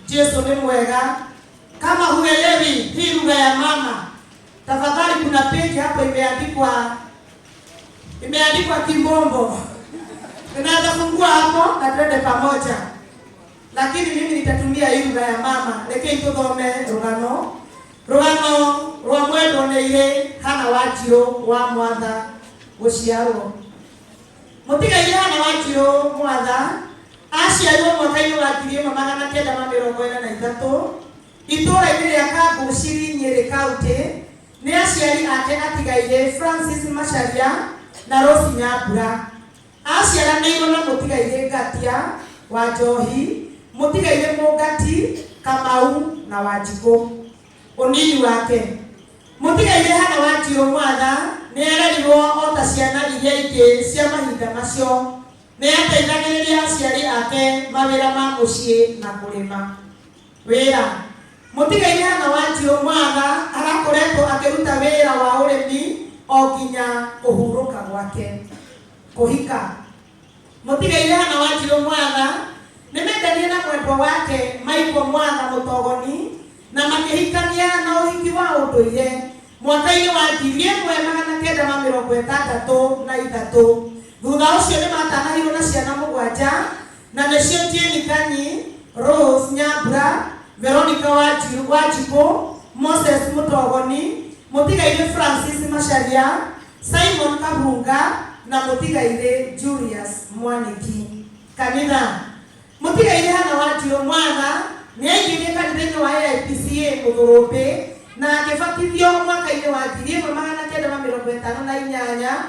Jesu nĩ mwega. Kama huelewi hii lugha ya mama, tafadhali kuna page hapo imeandikwa Kimombo, unaweza fungua hapo na twende pamoja, lakini mimi nitatumia hii lugha ya mama. Rekei tuthome rugano rwa mwendwo nĩ irĩ Hana Wanjiru wa Mwatha gũciarwo. Mũtigairĩ Hana Wanjiru Mwatha aciarirwo mwaka-inĩ wa 1943 itũũra-inĩ rĩa Kambuciri, Nyĩrĩ County, nĩ aciari ake atigairĩ Francis Macharia na Rose Nyambura. Aciaranĩirwo na mũtigairĩ Ngatia wa Njohi, mũtigairĩ Mũngati, Kamau na Wanjikũ. Ũnini wake. Mũtigairĩ Hana Wanjiru Mwatha nĩ arerirwo o ta ciana iria ingĩ cia mahinda macio. Nĩ ateithagĩrĩria aciari ake mawĩra ma mũciĩ na kũrĩma. Wĩra. Mũtigairĩ Hana Wanjiru Mwatha arakoretwo akĩruta wĩra wa ũrĩmi o nginya kũhurũka gwake. Kũhika. Mũtigairĩ Hana Wanjiru Mwatha nĩ mendanire na mwendwa wake Michael Mwatha Mũtogoni na makĩhikania na ũhiki wa ũndũire mwaka-inĩ wa 1963. Thutha ũcio nĩ matanahirwo na ciana mũgwanja, na nĩcio Jane Kanyi, Rose Nyambura, Veronica Wanjiru, Wanjikũ, Moses Mũtogoni, mũtigairĩ Francis Macharia, Simon Kabunga na mũtigairĩ Julius Mwaniki. Kanitha. Mũtigairĩ Hana Wanjiru Mwatha nĩ aingĩrire kanitha-inĩ wa AIPCA Mũthũrũmbĩ na akĩbatithio mwaka-inĩ wa 1958.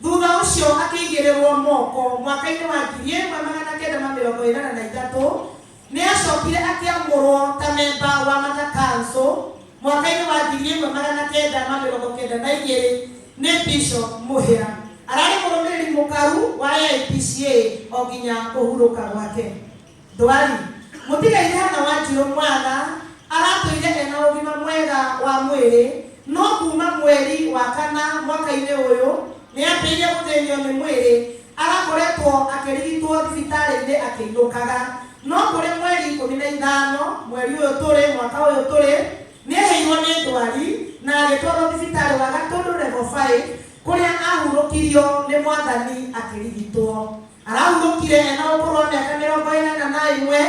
Thutha ũcio akĩigĩrĩrwo moko mwaka-inĩ wa 1983. Nĩ acokire akĩamũrwo ta memba wa Mother Council mwaka-inĩ wa 1992 nĩ Bishop Mũhĩa. Ararĩ mũrũmĩrĩri mũkaru wa AIPCA o nginya kũhurũka gwake. Ndwari. Mũtigairĩ Hana Wanjiru Mwatha aratũire ena ũgima mwega wa mwĩrĩ, no kuma mweri wa kana mwaka-inĩ ũyũ nĩ ambĩrĩirie gũthĩnio nĩ mwĩrĩ. Arakoretwo akĩrigitwo thibitarĩ-inĩ akĩinũkaga, no kũrĩ mweri 15 mweri ũyũ tũrĩ, mwaka ũyũ tũrĩ, nĩ eheirwo nĩ ndwari na agĩtwarwo thibitarĩ wa Gatũndũ Level 5 kũrĩa ahurũkirio nĩ Mwathani akĩrigitwo. Arahurũkire ena ũkũrũ wa mĩaka 81.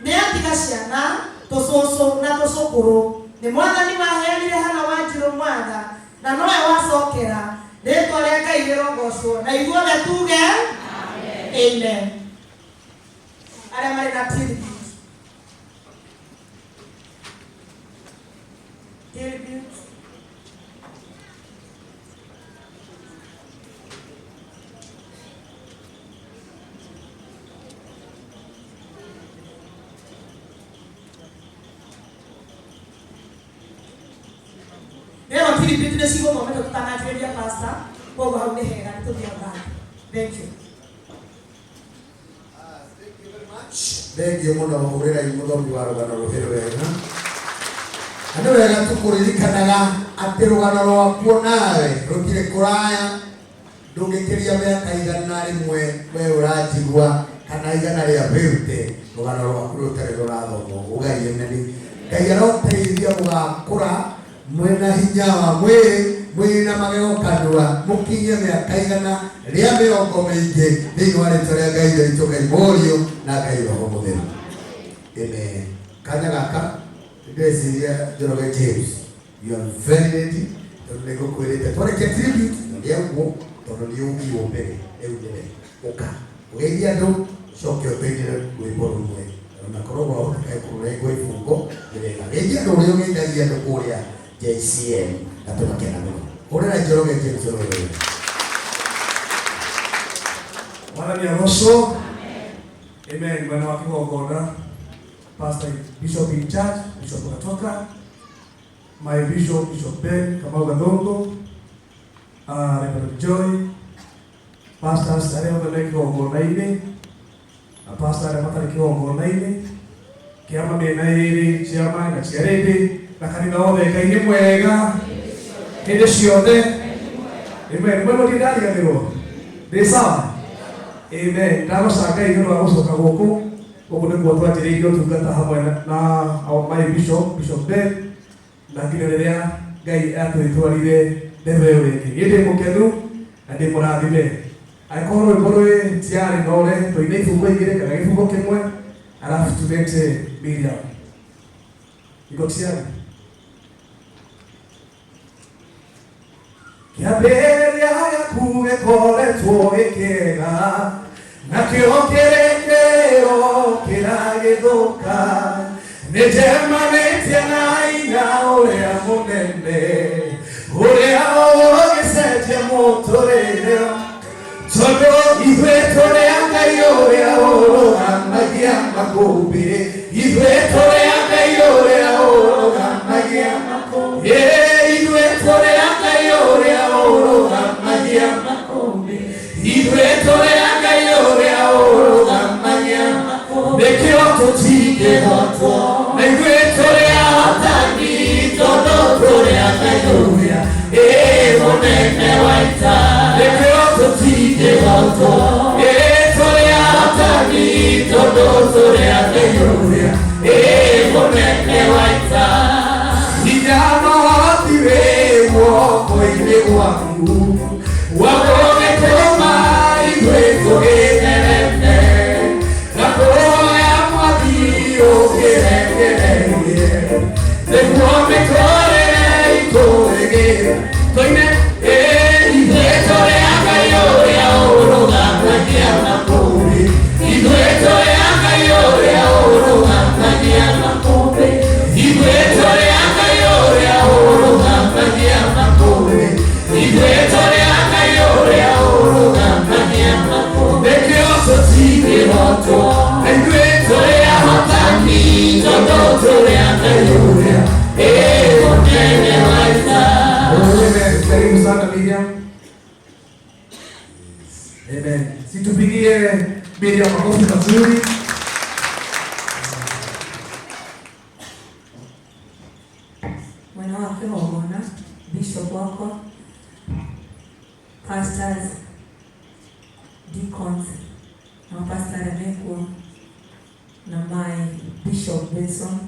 Nĩ atiga ciana, tũcũcũ na tũcũkũrũ. Nĩ Mwathani waheanire Hana Wanjiru Mwatha na nowe wacokera. Rĩtwa rĩa Ngai rĩrogocwo na ithuothe tuge amen. Arĩa marĩ na tribute. Tribute. Rĩo tribute nĩ cigũthometwo tũtananjĩrĩria, pastor, koguo hau nĩ hega nĩ tũthiaga back. Thank you. Thengiũ mũno, hũrĩrai mũthomi wa rũgano rũhĩ wega. Na nĩ wega tũkũririkanaga atĩ rũgano rwakuo nawe rũtirĩ kũraya, ndũngĩkĩria mĩaka 100 we ũranjigua kana 150 rũgano rwaku rũtarĩ rũrathomwo. Ugai amen. Ngai aroteithia mũgakũra mwĩna hinya wa mwĩrĩ, mwĩna magego kanua, mũkinye mĩaka 120 mĩingĩ thĩinĩ wa rĩtwa rĩa Ngai Ithe witũ, Ngai Mũriũ na Ngai Roho Mũtheru. Amen. Kanya gaka ndĩreciria Njoroge James, you are very ready, tondũ nĩ ngũkwĩrĩte twarĩkia tribute na nĩ ũguo, tondũ nĩ ũgirwo mbere rĩu nĩwe ũka ũgeithie andũ, ũcoke ũtũinĩre rwĩmbo rũmwe na korwo gwahoteka kũrengwo ibungo nĩ wega. Geithia andũ ũrĩa ũgeithagia andũ kũrĩa JCM na tũgakena mũno. Hũrĩra Njoroge James rũĩ wega. Mwathani arocwo. Amen. Mwena wa kĩgongona, Pastor Bishop in charge, Bishop Gatoka, my Bishop, Bishop Ben Kamau Gathongo, Reverend Joy, pastors arĩa othe me kĩgongona-inĩ na pastor arĩa matarĩ kĩgongona-inĩ, kĩama mĩena ĩrĩ, chairman na chairlady na kanitha wothe, Ngai nĩ mwega hĩndĩ ciothe. Amen. Mwena ũngĩ ndariganĩrwo ndĩ sawa. Amen. Ndagoca Ngai nĩ ũndũ wa gũcoka gũkũ. Ũguo nĩguo twanjĩrĩirie ũtungata hamwe na our my bishop, Bishop Ben, na nginya rĩrĩa Ngai atwĩtwarire ndebe ĩyo ĩngĩ. Niĩ ndĩ mũkenu na ndĩ mũrathime. Angĩkorwo rwĩmbo rwĩ tiarĩ no ũrehe tũine ibungo igĩrĩ kana gĩbungo kĩmwe, alafu tulete Miriam. Iko tayari? Kĩambĩrĩria gĩaku gĩkoretwo gĩkĩega, nakĩo kĩrĩkĩrĩro kĩragĩthũka. Nĩnjemanĩtie na hinya ũrĩa mũnene, ũrĩa ũgĩcenjia mũtũrĩre. Tondũ ithuĩ tũrĩ a Ngai ũrĩa ũrũgamagia makũmbĩ, ithuĩ tũrĩ a Ngai ũrĩa ũrũgamagia makũmbĩ, ithuĩ tũrĩ a Ngai ũrĩa ũrũgamagia makũmbĩ, ithuĩ tũrĩ a Ngai ũrĩa ũrũgamagia makũmbĩ, nĩkĩo tũtingĩhotwo, na ithuĩ tũrĩ ahotani tondũ tũrĩ a Ngai ũrĩa mũnene wa ita, nĩkĩo tũtingĩhotwo, tũrĩ ahotani tondũ tũrĩ a Ngai ũrĩa mũnene wa ita. Hinya na ũhoti wĩ guoko-inĩ gwaku, wagũgĩtũma ithuĩ tũgĩthereme, na kũhoya Mwathi ũkĩrekererie, nĩguo mĩtũrĩre itũ ĩgĩre. Tũine, ithuĩ tũrĩ a Ngai ũrĩa ũrũgamagia makũmbĩ, ithuĩ tũrĩ a Ngai ũrĩa ũrũgamagia makũmbĩ, ithuĩ tũrĩ a Ngai ũrĩa ũrũgamagia makũmbĩ, ithuĩ tũrĩ a Ngai ũrĩa ũrũgamagia makũmbĩ, nĩkĩo tũtingĩhotwo, na ithuĩ tũrĩ ahotani tondũ tũrĩ a Ngai ũrĩa mũnene wa ita. Amen. Karibu sana Miriam. Amen. Situpigie Miriam makofi mazuri. Mwena wa kĩgongona, bishop wakwa, pastors, deacons na mapasta arĩa mekuo, na my Bishop Benson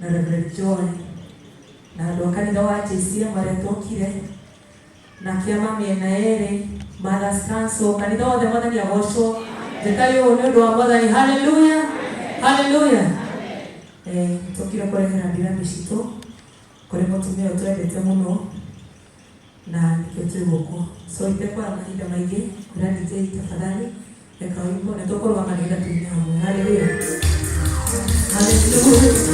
na Reverend Joy na andũ a kanitha wa JCM arĩa twokire na kĩama mĩena yerĩ, Mothers Council, kanitha wothe, Mwathani agocwo. Njĩtai ũũ nĩ ũndũ wa Mwathani. Haleluya, haleluya. Tũkire kũrehera ndirambi citũ kũrĩ mũtumia ũyũ twendete mũno na nĩkĩo twĩ gũkũ. So itekwara mahinda maingĩ, kwĩra DJ tafadhali reka wimbo na tũkũrũgama nĩgetha tuine hamwe. Haleluya, haleluya.